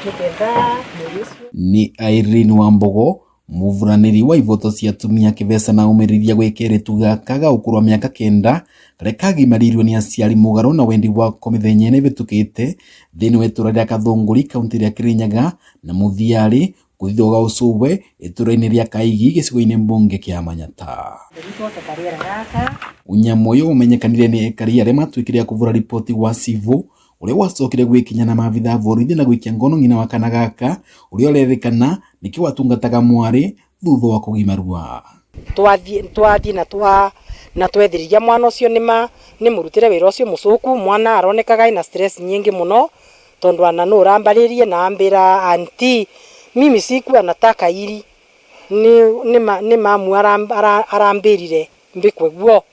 Niketha mwiri ucio. Ni Irene Wambogo muvuraniri wa ivoto cia atumia akivesa na umiriria gwi keritu gaka ga ukuru wa miaka 9 karia kagimariirwe ni aciari mugaru na wendi wako mithenya ina ivitukite thiini wa itura ria Kathunguri kaunti ria Kirinyaga na muthiari kuthithoga ucuwe itura-ini ria Kaigi gicigo-ini mbunge kia Manyata. Unyamu uyu umenyekanire ni ekari aria matuikire a kuvura ripoti gwa civu uria gwacokire gwikinya na maabithaa borithi na gwikia ngono ng'ina wa kana gaka uria urerikana niki watungataga mwari thutha wa kugimarua. Twathie na twa na twethiriria mwana ucio nima ni murutire wira ucio mucuku. Mwana aronekaga ina stress nyingi muno tondu ana nu urambaririe na ambira, "Auntie, mimi sikuwa nataka ili ni mamu arambirire mbikwe guo."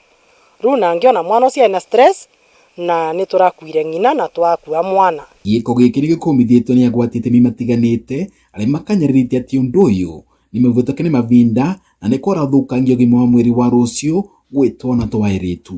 Riu na ngiona mwana ucio ena stress na ni turakuire ng'ina na twakua mwana. Giiko giki nigikumithitio ni agwati itemi matiganite aria makanyaririte ati undu uyu ni muvituke ni mavinda na ni kwarathukangia ugima wa mwiri wa rucio gwi twana twa airitu.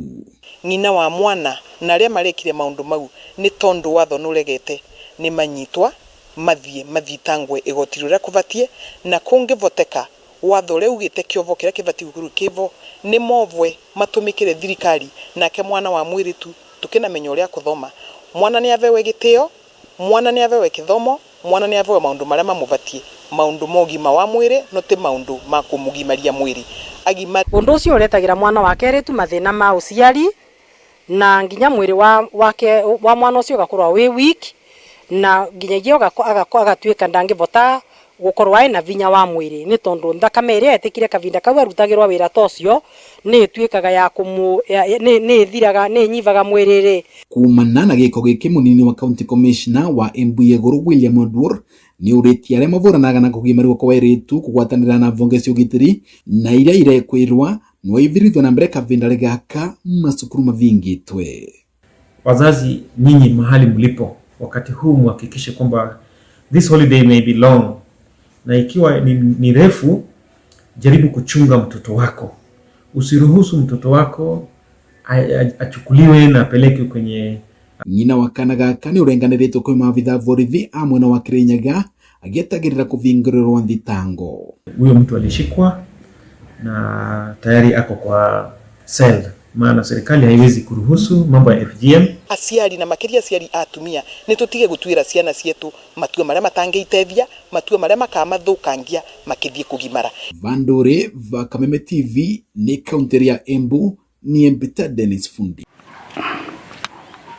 Ng'ina wa mwana na aria marekire maundu mau ni tondu watho nuregete ni manyitwa mathie mathitangwe igoti riria kubatie na kungivoteka watho uria ugite kiovo kiria kibatie gukorwo kivo ni movwe matumikire thirikari. Nake mwana wa mwiritu tukinamenya uria kuthoma, mwana ni avewe gitio, mwana ni avewe kithomo, mwana ni avewe maundu maria mamubatie, maundu ma ugima wa mwiri, no ti maundu ma kumugimaria mwiri agima. Undu ucio uretagira mwana wa keritu mathina ma uciari na nginya mwiri wa wake wa mwana ucio ugakorwo wi weak na nginyagia agatuika ndangivota gukorwo aina vinya wa mwiri ni tondu nthakame iria etikire kavinda kau arutagirwa wira ta ucio ni ituikaga ya kumu ni ithiraga ni nyivaga mwiriri. Kumana na giko giki, munini wa county commissioner wa Embu ya Iguru William Oduor ni uritie aria mavuranaga na kugimarwo kwa airitu kugwatanira na vonge cia ugitiri na iria irekwirwa no ivirithwo na mbere kavinda gaka masukuru mavingitwe. Wazazi, nyinyi mahali mlipo wakati huu muhakikishe kwamba this holiday may be long, na ikiwa ni refu, jaribu kuchunga mtoto wako. Usiruhusu mtoto wako achukuliwe na apelekwe kwenye Nyina wa kana gaka ni urenganiritwe kwi maabithaa borithi a mwena wa Kirinyaga agietagirira kuvingurirwo thitango. Huyo mtu alishikwa na tayari ako kwa cell, maana serikali haiwezi kuruhusu mambo ya FGM. Aciari na makiria aciari atumia ni tutige gutuira ciana cietu matua maria matangĩiteithia, matua maria makamathukangia makithie kugimara. Vandure va Kameme TV ni kaunti ya Embu ni Mpita Dennis Fundi.